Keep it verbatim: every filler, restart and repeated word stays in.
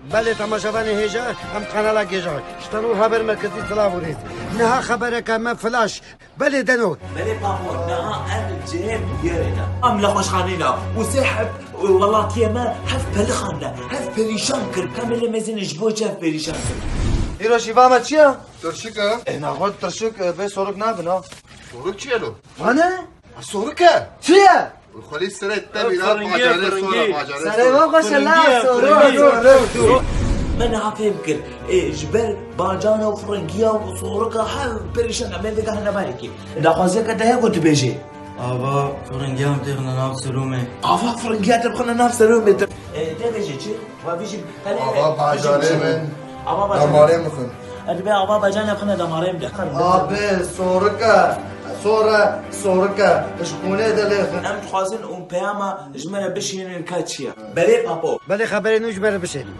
Belê temaşevanê hêja, em kanala Gêja. Ji te nû Haber Merkezî silav û rêz. Niha xebereke me flaş. Belê Deno. Belê Papo, niha em li cihê bûyerê ne. Em li xweşxanê ne. Û sê heb welatiyê me hev pelixan ne. Hev perîşan kir. Em ê lê mezin ji bo çi hev perîşan kir? Îro şîva me çi ye? Tirşik e. Ê naxwe tirşik, e, bê sorik nabin ha. Sorik çi ye lo? Vane? Ha, sorik e. Çi ye? Xwelî serê te bîra bacarê sora, bacarê sora. Serê we xweş e la, sorik, sorik. Me niha fêm kir. Ê, ji ber bacana û firingiya û sorika hev perîşan e. Me vêga hene barekî. Daxwaziyeke te heye ku tu bêjî? Ava, firingiya em têxine nav serûmê. Ava, firingiya te bixine nav serûmê te. Ê, te bêjî çi? Ava bajarê min. Ava bajarê. Damarê min xwin. Ê, divê ava bajarê bixine damarê min de. Abi, sorike. Sore, sorike. Ji xûnê de lê xwin. Em dixwazin û peyama ji me re bişînin ka çi ye? Belê Papo. Belê xeberê nû ji me re bişînin.